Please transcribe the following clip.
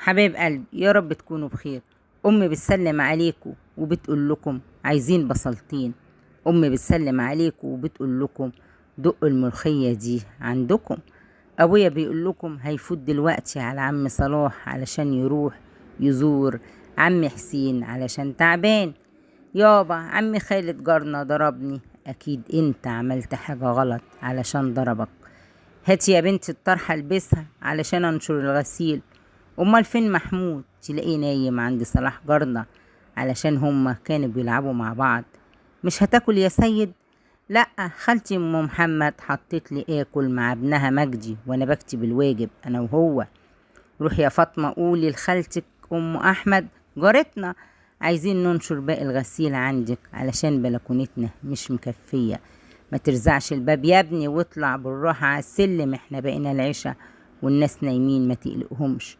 حبايب قلبي، يا رب تكونوا بخير. أمي بتسلم عليكم وبتقول لكم عايزين بصلتين. أمي بتسلم عليكم وبتقول لكم دقوا الملوخية دي عندكم. أبويا بيقول لكم هيفوت دلوقتي على عم صلاح علشان يروح يزور عم حسين علشان تعبان. يابا عم خالد جارنا ضربني، أكيد أنت عملت حاجة غلط علشان ضربك. هاتي يا بنتي الطرحة البسها علشان انشر الغسيل. امال فين محمود؟ تلاقيه نايم عند صلاح جارنا علشان هما كانوا بيلعبوا مع بعض. مش هتاكل يا سيد؟ لا، خالتي ام محمد حطت لي اكل مع ابنها مجدي وانا بكتب الواجب انا وهو. روح يا فاطمة قولي لخالتك ام احمد جارتنا عايزين ننشر باقي الغسيل عندك علشان بلكونتنا مش مكفية. ما ترزعش الباب يا ابني واطلع بالراحة على السلم، احنا بقينا العشاء والناس نايمين ما تقلقهمش.